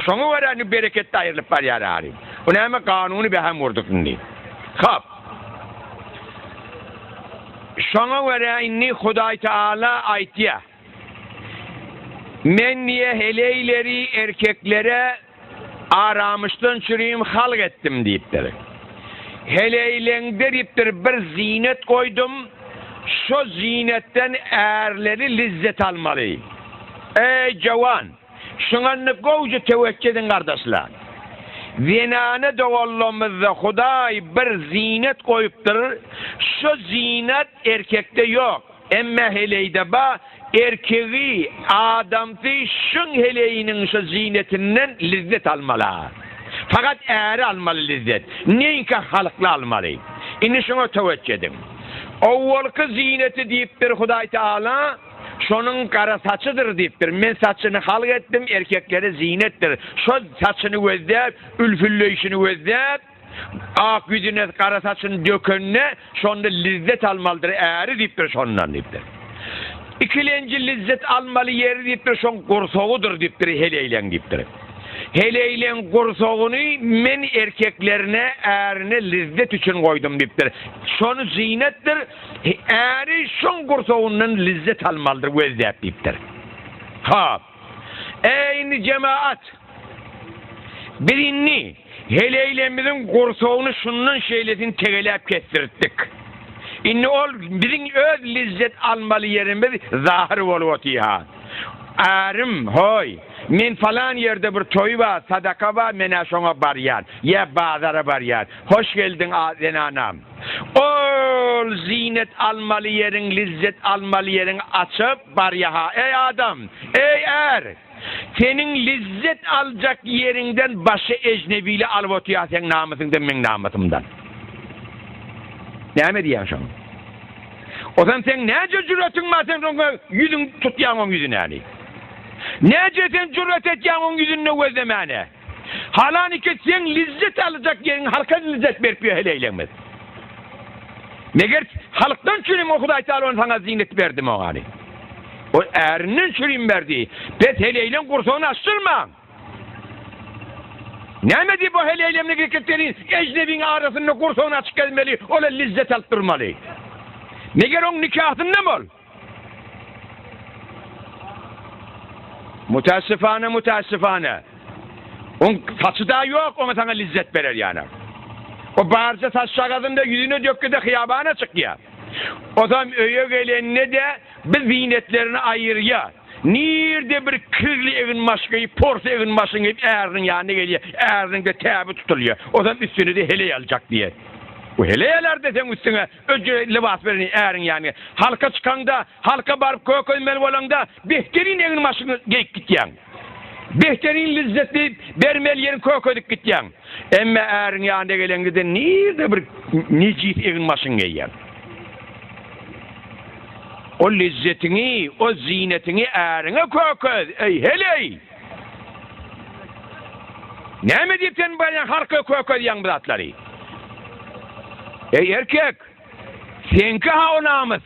Şoňa görä indi bereket-de aýrylyp barýar ary. Bu näme kanuny bähem gurduk indi. Hop. Şoňa görä indi Hudaý Taala aýtýar. Men diýe heleýleri erkeklere aramyşdan çürim halk etdim diýipdir. Heleýleňde diýipdir bir zinet goýdum, şo zinetden ärleri lezzet almaly. Eý jowan, şuňa indi gowja töwekge ediň gardaşlar. Zenana doganlarymyzda Hudaý bir zinet goýupdyr, şo zinat erkekde ýok. Emme heleýde ba, erkegi, adamsy şuň heleýiniň şu zinetinden lezzet almala. Fakat äri almaly lezzet, neňki halykly almaly. Indi şuňa töwekge ediň. Owwalky zineti diýipdir Hudaý Taala, şonuň gara saçydyr diýipdir. Men saçyny halk etdim, erkeklere zinetdir. Şo saçyny gözläp, ülfülleýşini gözläp, Ak ýüzüne gara saçyny dökende, şonda lezzet almalydyr äri diýipdir şondan diýipdir. Ikilenji lezzet almaly ýeri diýipdir şoň gursagydyr diýipdir heleýleň diýipdir. Heleýleň gursagyny men erkeklerine ärine lezzet üçin goýdum diýipdir. Şony zynetdir, äri şoň gursagyndan lezzet almalydyr gözläp diýipdir. Hop. Eý indi jemaat! Biz indi heleýlerimiziň gursagyny şundan şeýlesini tegeläp kesdirtdik. Indi ol biziň öz lezzet almaly ýerimiz zahyr bolup otyr-ha. Ärim, hoý, men falan ýerde bir toý bar, sadaka bar, men-ä şoňa barýan, ýa bazara barýan. Hoş geldiň, a zenanam. Ol zinet almaly ýeriň, lezzet almaly ýeriň açyp barýa-ha. Eý, adam! Eý, är! Seniň lezzet aljak ýeriňden başga ejnebili alyp otýar seň namysyňdan meň namysymdan. Näme diýýäň şoňa? Ozan seň näce jüretiň bar sen oňa ýüzüň tutýaň oň ýüzünäni? Näce sen jüret etýäň oň ýüzünde gözlemäne? Halan iki seň lezzet aljak ýeriň halka lezzet berip ýör heleýleňmiz. Meger halkdan çürim o Hudaý Taala ony saňa zinet berdimi oňany? O ärinden çürim berdi. Pes heleýleň gursagyny açdyrmaň. Näme diýip o heleýlemni erkeklerin ejnebiň arasynda gursagyny açyk gezmeli, ola lezzet alyp durmaly. Meger oň nikahynda ol? Mütässifane, mütässifane. Oň saçy da ýok, oňa saňa lezzet berer ýaly. O barja saçjagazynda ýüzüne dökgede hyýabana çykýar. Ozam öýe gelende-de bir zinetlerini aýyrýar. Nirde bir kirli eginbaş geýip, porsy eginbaşyny geýip äriniň ýanyna gelýär. Äriniň-de täbi tutulýar. Ozam üstüne-de heleý aljak diýýär. Bu heleý alar-da seň üstüňe öje lybas bereni äriň ýanyna. Halka çykaňda, halka baryp kökezmeli bolaňda behterin eginbaşyňy geýip gitýäň. Behterin lezzetli bermeli ýeriň kökezip gitýäň. Emme äriň ýanyna geleňde-de nirde bir nejis eginbaşyňy geýýäň. O lezzetiňi, o zinetiňi äriňe kökez, eý, heleý! Näme diýip sen barýaň halka kökezýäň bu zatlary? Eý, erkek! Seňki-ha o namys!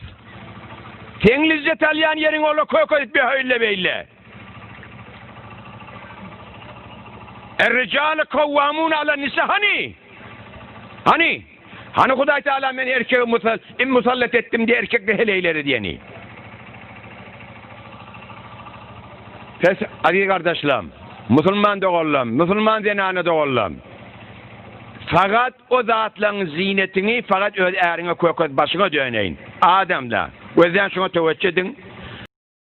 Seň lezzet alýan ýeriň ola kökezip beheýle-beýle. Er-rijalu kawwamun ala-nisa hany? Hany? Hany Hudaý Taala men erkegi musal, musallat etdim diýe erkekli heleýleri diýeni. Pes aziz gardaşlarym, musulman doganlarym, musulman zenana doganlarym. Fakat o zatlaryň zinetiňi fakat öz äriňe kökez başyňa döneýin. Adamlar, gözden şuňa töwekge ediň.